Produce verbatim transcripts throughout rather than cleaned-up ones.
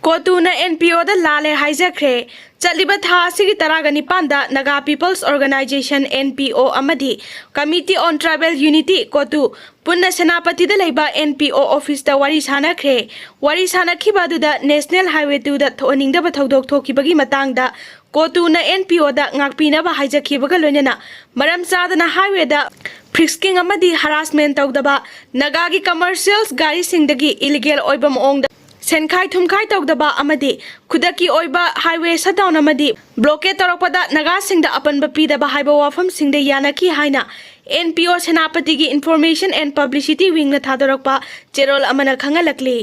ꯀꯣꯇꯨꯅ N P ꯑꯣꯗ ꯂꯥꯜꯂꯦ ꯍꯥꯏꯖꯈ꯭ꯔꯦ꯫ ꯆꯠꯂꯤꯕ ꯊꯥ ꯑꯁꯤꯒꯤ ꯇꯔꯥꯒ ꯅꯤꯄꯥꯟꯗ Naga People's Organisation, N P O, ꯑꯃꯗꯤ Committee on Tribal Unity, ꯀꯣꯇꯨ, ꯄꯨꯟꯅ ꯁꯦꯅꯥꯄꯇꯤꯗ ꯂꯩꯕ N P O officeꯇ ꯋꯥꯔꯤ ꯁꯥꯅꯈ꯭ꯔꯦ꯫ ꯋꯥꯔꯤ ꯁꯥꯅꯈꯤꯕ ꯑꯗꯨꯗ National Highway twoꯗ ꯊꯣꯛꯍꯟꯅꯤꯡꯗꯕ ꯊꯧꯗꯣꯛ ꯊꯣꯛꯈꯤꯕꯒꯤ ꯃꯇꯥꯡꯗ ꯀꯣꯇꯨꯅ ꯑꯦꯟ ꯄꯤ ꯑꯣꯗ ꯉꯥꯛꯄꯤꯅꯕ ꯍꯥꯏꯖꯈꯤꯕꯒ ꯂꯣꯏꯅꯅ ꯃꯔꯝ ꯆꯥꯗꯅ highwayꯗ frisking ꯑꯃꯗꯤ harassment ꯇꯧꯗꯕ, ꯅꯥꯒꯥꯒꯤ commercials ꯒꯥꯔꯤꯁꯤꯡꯗꯒꯤ illegal ꯑꯣꯏꯕ ꯃꯑꯣꯡꯗ ꯁꯦꯟꯈꯥꯏ ꯊꯨꯝꯈꯥꯏ ꯇꯧꯗꯕ ꯑꯃꯗꯤ ꯈꯨꯗꯛꯀꯤ ꯑꯣꯏꯕ highway shutdown ꯑꯃꯗꯤ blockade ꯇꯧꯔꯛꯄꯗ ꯅꯥꯒꯥꯁꯤꯡꯗ ꯑꯄꯟꯕ ꯄꯤꯗꯕ ꯍꯥꯏꯕ ꯋꯥꯐꯝꯁꯤꯡꯗ ꯌꯥꯅꯈꯤ ꯍꯥꯏꯅ N P O ꯁꯦꯅꯥꯄꯇꯤꯒꯤ Information and Publicity Wingꯅ ꯊꯥꯗꯣꯔꯛꯄ ꯆꯦꯔꯣꯜ ꯑꯃꯅ ꯈꯪꯍꯜꯂꯛꯂꯤ꯫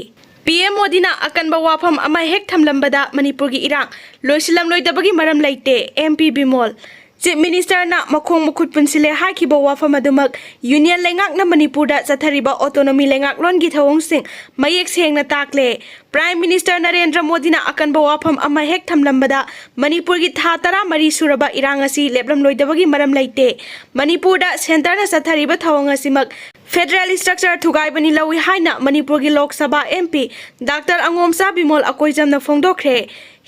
P M ꯃꯣꯗꯤꯅ ꯑꯀꯟꯕ ꯋꯥꯐꯝ ꯑꯃ ꯍꯦꯛ ꯊꯝꯂꯝꯕꯗ ꯃꯅꯤꯄꯨꯔꯒꯤ ꯏꯔꯥꯡ ꯂꯣꯏꯁꯤꯜꯂꯝꯂꯣꯏꯗꯕꯒꯤ ꯃꯔꯝ ꯂꯩꯇꯦ, M P ꯕꯤꯃꯣꯜ꯫ Chief Ministerꯅ ꯃꯈꯣꯡ ꯃꯈꯨꯠ ꯄꯨꯟꯁꯤꯜꯂꯦ ꯍꯥꯏꯈꯤꯕ ꯋꯥꯐꯝ ꯑꯗꯨꯃꯛ Union ꯂꯩꯉꯥꯛꯅ ꯃꯅꯤꯄꯨꯔꯗ ꯆꯠꯊꯔꯤꯕ autonomy ꯂꯩꯉꯥꯛꯂꯣꯟꯒꯤ ꯊꯧꯑꯣꯡꯁꯤꯡ ꯃꯌꯦꯛ ꯁꯦꯡꯅ ꯇꯥꯛꯂꯦ꯫ Prime Minister ꯅꯔꯦꯟꯗ꯭ꯔ ꯃꯣꯗꯤꯅ ꯑꯀꯟꯕ ꯋꯥꯐꯝ ꯑꯃ ꯍꯦꯛ ꯊꯝꯂꯝꯕꯗ ꯃꯅꯤꯄꯨꯔꯒꯤ ꯊꯥ ꯇꯔꯥꯃꯔꯤ ꯁꯨꯔꯕ ꯏꯔꯥꯡ ꯑꯁꯤ ꯂꯦꯞꯂꯝꯂꯣꯏꯗꯕꯒꯤ ꯃꯔꯝ ꯂꯩꯇꯦ꯫ ꯃꯅꯤꯄꯨꯔꯗ centreꯅ ꯆꯠꯊꯔꯤꯕ ꯊꯧꯑꯣꯡ ꯑꯁꯤꯃꯛ federal structure ꯊꯨꯒꯥꯏꯕꯅꯤ ꯂꯧꯏ ꯍꯥꯏꯅ ꯃꯅꯤꯄꯨꯔꯒꯤ Lok Sabha M P Doctor ꯑꯉꯣꯝꯆꯥ Bimol ꯑꯀꯣꯏꯖꯝꯅ ꯐꯣꯡꯗꯣꯛꯈ꯭ꯔꯦ꯫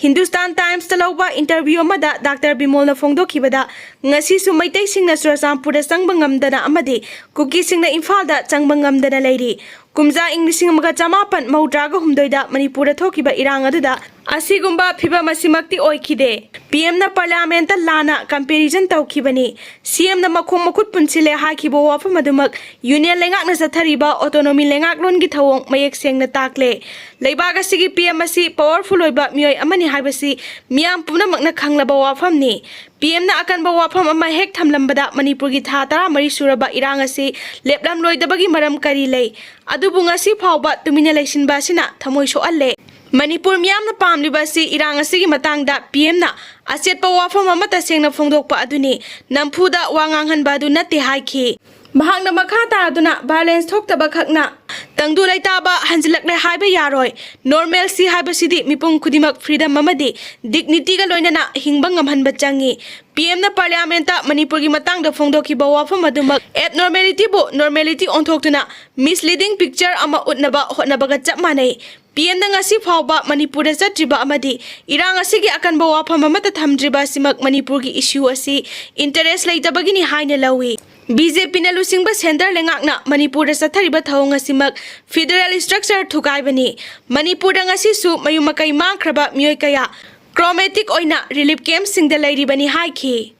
Hindustan Timesꯇ ꯂꯧꯕ interview ꯑꯃꯗ Doctor ꯕꯤꯃꯣꯜꯅ ꯐꯣꯡꯗꯣꯛꯈꯤꯕꯗ, ꯉꯁꯤꯁꯨ ꯃꯩꯇꯩꯁꯤꯡꯅ ꯆꯨꯔꯆꯥꯟꯄꯨꯔꯗ ꯆꯪꯕ ꯉꯝꯗꯅ ꯑꯃꯗꯤ ꯀꯨꯀꯤꯁꯤꯡꯅ ꯏꯝꯐꯥꯜꯗ ꯆꯪꯕ ꯉꯝꯗꯅ ꯂꯩꯔꯤ꯫ ꯀꯨꯝꯖꯥ ꯏꯪ ꯂꯤꯁꯤꯡ ꯑꯃꯒ ꯆꯃꯥꯄꯟ ꯃꯧꯗ꯭ꯔꯥꯒ ꯍꯨꯝꯗꯣꯏꯗ ꯃꯅꯤꯄꯨꯔꯗ ꯊꯣꯛꯈꯤꯕ ꯏꯔꯥꯡ ꯑꯗꯨꯗ ꯑꯁꯤꯒꯨꯝꯕ ꯐꯤꯚꯝ ꯑꯁꯤꯃꯛꯇꯤ ꯑꯣꯏꯈꯤꯗꯦ꯫ P Mꯅ Parliamentꯇ ꯂꯥꯟꯅ comparison ꯇꯧꯈꯤꯕꯅꯤ꯫ C Mꯅ ꯃꯈꯣꯡ ꯃꯈꯨꯠ ꯄꯨꯟꯁꯤꯜꯂꯦ ꯍꯥꯏꯈꯤꯕ ꯋꯥꯐꯝ ꯑꯗꯨꯃꯛ Union ꯂꯩꯉꯥꯛꯅ ꯆꯠꯊꯔꯤꯕ autonomy ꯂꯩꯉꯥꯛꯂꯣꯟꯒꯤ ꯊꯧꯑꯣꯡ ꯃꯌꯦꯛ ꯁꯦꯡꯅ ꯇꯥꯛꯂꯦ꯫ ꯂꯩꯕꯥꯛ ꯑꯁꯤꯒꯤ P M ꯑꯁꯤ powerful ꯑꯣꯏꯕ ꯃꯤꯑꯣꯏ ꯑꯃꯅꯤ ꯍꯥꯏꯕꯁꯤ ꯃꯤꯌꯥꯝ ꯄꯨꯝꯅꯃꯛꯅ ꯈꯪꯂꯕ ꯋꯥꯐꯝꯅꯤ꯫ P Mꯅ ꯑꯀꯟꯕ ꯋꯥꯐꯝ ꯑꯃ ꯍꯦꯛ ꯊꯝꯂꯝꯕꯗ ꯃꯅꯤꯄꯨꯔꯒꯤ ꯊꯥ ꯇꯔꯥꯃꯔꯤ ꯁꯨꯔꯕ ꯏꯔꯥꯡ ꯑꯁꯤ ꯂꯦꯞꯂꯝꯂꯣꯏꯗꯕꯒꯤ ꯃꯔꯝ ꯀꯔꯤ ꯂꯩ? ꯑꯗꯨꯕꯨ ꯉꯁꯤ ꯐꯥꯎꯕ ꯇꯨꯃꯤꯟꯅ ꯂꯩꯁꯤꯟꯕ ꯑꯁꯤꯅ ꯊꯃꯣꯏ ꯁꯣꯛꯍꯜꯂꯦ꯫ ꯃꯅꯤꯄꯨꯔ ꯃꯤꯌꯥꯝꯅ ꯄꯥꯝꯂꯤꯕ ꯑꯁꯤ ꯏꯔꯥꯡ ꯑꯁꯤꯒꯤ ꯃꯇꯥꯡꯗ P Mꯅ ꯑꯆꯦꯠꯄ ꯋꯥꯐꯝ ꯑꯃ ꯇꯁꯦꯡꯅ ꯐꯣꯡꯗꯣꯛꯄ ꯑꯗꯨꯅꯤ, ꯅꯝꯐꯨꯗ ꯋꯥ ꯉꯥꯡꯍꯟꯕ ꯑꯗꯨ ꯅꯠꯇꯦ ꯍꯥꯏꯈꯤ꯫ ꯃꯍꯥꯛꯅ ꯃꯈꯥ ꯇꯥꯗꯨꯅ violence ꯊꯣꯛꯇꯕ ꯈꯛꯅ ꯇꯪꯗꯨ ꯂꯩꯇꯥꯕ ꯍꯟꯖꯤꯜꯂꯛꯂꯦ ꯍꯥꯏꯕ ꯌꯥꯔꯣꯏ꯫ Normalcy ꯍꯥꯏꯕꯁꯤꯗꯤ ꯃꯤꯄꯨꯝ ꯈꯨꯗꯤꯡꯃꯛ freedom ꯑꯃꯗꯤ dignityꯒ ꯂꯣꯏꯅꯅ ꯍꯤꯡꯕ ꯉꯝꯍꯟꯕ ꯆꯪꯏ꯫ P Mꯅ Parliamentꯇ ꯃꯅꯤꯄꯨꯔꯒꯤ ꯃꯇꯥꯡꯗ ꯐꯣꯡꯗꯣꯛꯈꯤꯕ ꯋꯥꯐꯝ ꯑꯗꯨꯃꯛ abnormalityꯕꯨ normality ꯑꯣꯟꯊꯣꯛꯇꯨꯅ misleading picture ꯑꯃ ꯎꯠꯅꯕ ꯍꯣꯠꯅꯕꯒ ꯆꯞ ꯃꯥꯟꯅꯩ꯫ ꯄꯤ ꯑꯦꯝꯅ ꯉꯁꯤ ꯐꯥꯎꯕ ꯃꯅꯤꯄꯨꯔꯗ ꯆꯠꯇ꯭ꯔꯤꯕ ꯑꯃꯗꯤ ꯏꯔꯥꯡ ꯑꯁꯤꯒꯤ ꯑꯀꯟꯕ ꯋꯥꯐꯝ ꯑꯃꯠꯇ ꯊꯝꯗ꯭ꯔꯤꯕ ꯑꯁꯤꯃꯛ ꯃꯅꯤꯄꯨꯔꯒꯤ ꯏꯁꯨ ꯑꯁꯤ ꯏꯟꯇꯔꯦꯁ ꯂꯩꯇꯕꯒꯤꯅꯤ ꯍꯥꯏꯅ ꯂꯧꯏ꯫ ꯕꯤ ꯖꯦ ꯄꯤꯅ ꯂꯨꯆꯤꯡꯕ ꯁꯦꯟꯇꯔ ꯂꯩꯉꯥꯛꯅ ꯃꯅꯤꯄꯨꯔꯗ ꯆꯠꯊꯔꯤꯕ ꯊꯧꯑꯣꯡ ꯑꯁꯤꯃꯛ ꯐꯦꯗꯔꯦꯜ ꯏꯁꯇ꯭ꯔꯛꯆꯔ ꯊꯨꯒꯥꯏꯕꯅꯤ꯫ ꯃꯅꯤꯄꯨꯔꯗ ꯉꯁꯤꯁꯨ ꯃꯌꯨꯝ ꯃꯀꯩ ꯃꯥꯡꯈ꯭ꯔꯕ ꯃꯤꯑꯣꯏ ꯀꯌꯥ ꯀ꯭ꯔꯣꯃꯦꯇꯤꯛ ꯑꯣꯏꯅ ꯔꯤꯂꯤꯐ ꯀꯦꯝꯞꯁꯤꯡꯗ ꯂꯩꯔꯤꯕꯅꯤ ꯍꯥꯏꯈꯤ꯫